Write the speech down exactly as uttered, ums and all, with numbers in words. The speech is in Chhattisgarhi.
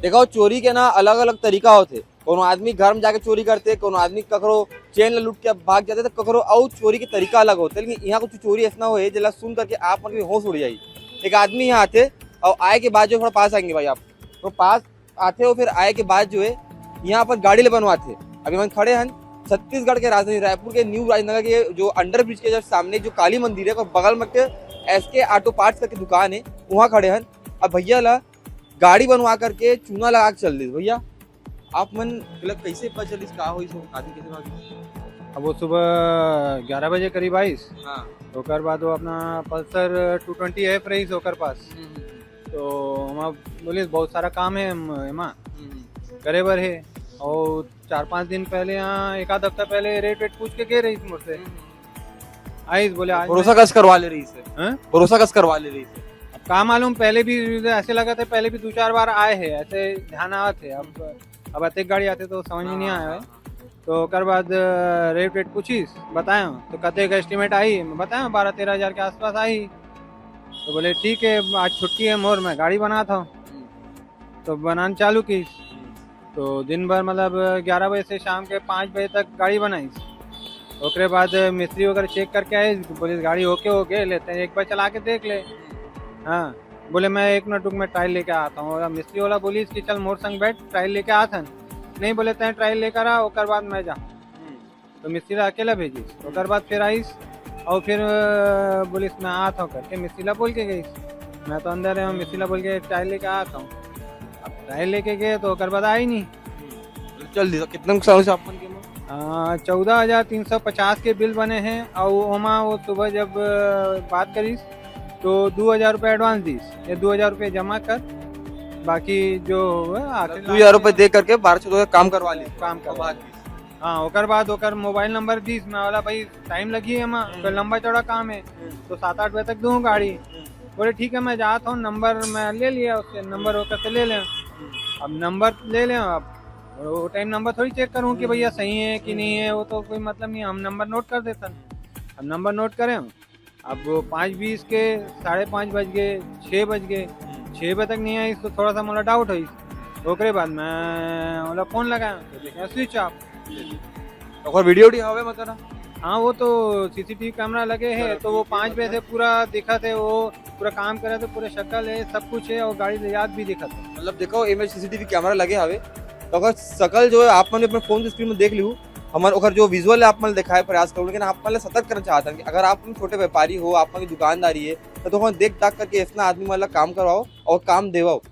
देखो, चोरी के ना अलग-अलग तरीका होथे। कोनो आदमी घर में जाके चोरी करथे, कोनो आदमी ककरो चेन ल लूट के भाग जाथे, त ककरो अउ चोरी के तरीका अलग होथे। लेकिन इहाँ कुछ चोरी अइसना होए, जेला सुन करके आप मन के होश उड़ जाही। एक आदमी इहाँ आथे अउ आए के बाद जो थोड़ा पास आएंगे भाई आप, तो पास आथे अउ फिर आए के बाद जो है, इहाँ अपन गाड़ी ल बनवाथे। अभी हमन खड़े हन छत्तीसगढ़ के राजधानी रायपुर के न्यू राजनगर के जो under bridge के just सामने जो काली मंदिर है, ओकर बगल में के एस के ऑटो पार्ट्स करके दुकान है, उहाँ खड़े हन। अब भैया ला गाड़ी बनवा करके चूना लगा के चल दिस। भैया, आप मन मतलब कैसे पता चलिस, का होइस, वो आदमी कैसे भागिस? अब वो सुबह ग्यारह बजे करीब आइस। हाँ। ओकर बाद वो अपना पल्सर टू ट्वेंटी एफ रहीस ओकर पास। तो हम बोलिस बहुत सारा काम है एम- एमा करे बर है। और चार पाँच दिन पहले यहाँ, एक आध हफ्ता पहले रेट वेट पूछ के गए रहीस मोर से। आइस बोले आज भरोसा कस करवा ले रहीस? हैं? भरोसा कस करवा ले रहीस? अब का मालूम, पहले भी ऐसे लगा था, पहले भी दो चार बार आए हैं ऐसे, ध्यान आवत है। अब अब अतेक गाड़ी आथे तो समझ में नहीं आया है। तो ओकर बाद रेट वेट पूछिस, बताया तो कतेक एस्टिमेट आही, मैं बताया बारह तेरह हजार के आसपास आही। तो बोले ठीक है, आज छुट्टी है मोर, मैं गाड़ी बनात हूँ। तो बनाना चालू किस। तो दिन भर मतलब ग्यारह बजे से शाम के पाँच बजे तक गाड़ी बनाइस। ओकरे बाद मिस्त्री वगैरह चेक करके आए, बोले गाड़ी ओके हो गए, लेते हैं एक बार चला के देख ले। हाँ, बोले मैं एक मिनट रुक, मैं ट्रायल लेके आता हूँ। और मिस्त्री वाला बोलिस कि चल मोर संग बैठ, ट्रायल लेके आथन। नहीं बोले तैं ट्रायल लेकर आ, ओकर बाद मैं जा। तो मिस्त्री ला अकेला भेजिस, ओकर बाद फिर आइस और फिर अ, बोलिस मैं आत हूँ करके मिस्त्री ला बोल के गइस। मैं तो अंदर है, मिस्त्री ला बोल के ट्रायल लेके आत हूँ। अब ट्रायल लेके गए तो ओकर बाद आई नहीं। चल दिस, कितना नुकसान होइस आप मन के? चौदह हजार तीन सौ पचास के बिल बने हैं और ओमा वो सुबह जब अ, बात करिस तो दो हजार रुपये एडवांस दिस, ये दो हजार रुपये जमा कर, बाकी जो है आखिरी दो हजार रुपये दे करके बारह चौदह काम करवा ले। काम करवा हाँ, ओकर बाद ओकर मोबाइल नंबर दिस, मैं बोला भाई टाइम लगी है एमा, तो लंबा चौड़ा काम है, तो सात आठ बजे तक दूँ गाड़ी। बोले ठीक है, मैं जाता हूँ, नंबर मैं ले लिया उससे, नंबर ओकर से ले लें। अब नंबर ले लें, अब वो टाइम नंबर थोड़ी चेक करूँ कि भैया सही है कि नहीं है, वो तो कोई मतलब नहीं है, हम नंबर नोट कर देते हैं। अब नंबर नोट करें, अब वो पाँच बीस के, साढ़े पाँच बज गए, छः बज गए, छः बजे तक नहीं आई तो थोड़ा सा मोला डाउट होइस। ओकरे बाद मैं ओला फोन लगाया तो देखे स्विच ऑफ। ओकर वीडियो उडियो हवे मतलब ना? हाँ, वो तो सीसीटीवी कैमरा लगे है, तो वो पाँच बजे से पूरा दिखत है, वो पूरा काम करत है, पूरे शक्ल है, सब कुछ है और गाड़ी ले जात भी दिखत है। मतलब देखो, एमे सीसीटीवी कैमरा लगे हवे, तो ओकर शकल जो है आप मन अपने फोन के स्क्रीन में देख लिहू। हमन ओकर जो विजुअल है आप मन ल दिखाए प्रयास करूँ, लेकिन आप मन ल सतर्क करना चाहत हन कि अगर आप मन छोटे व्यापारी हो, आप मन की दुकानदारी है, तो थोड़ा देख दाख करके ऐसना आदमी मन ल काम करवाओ और काम देवाओ।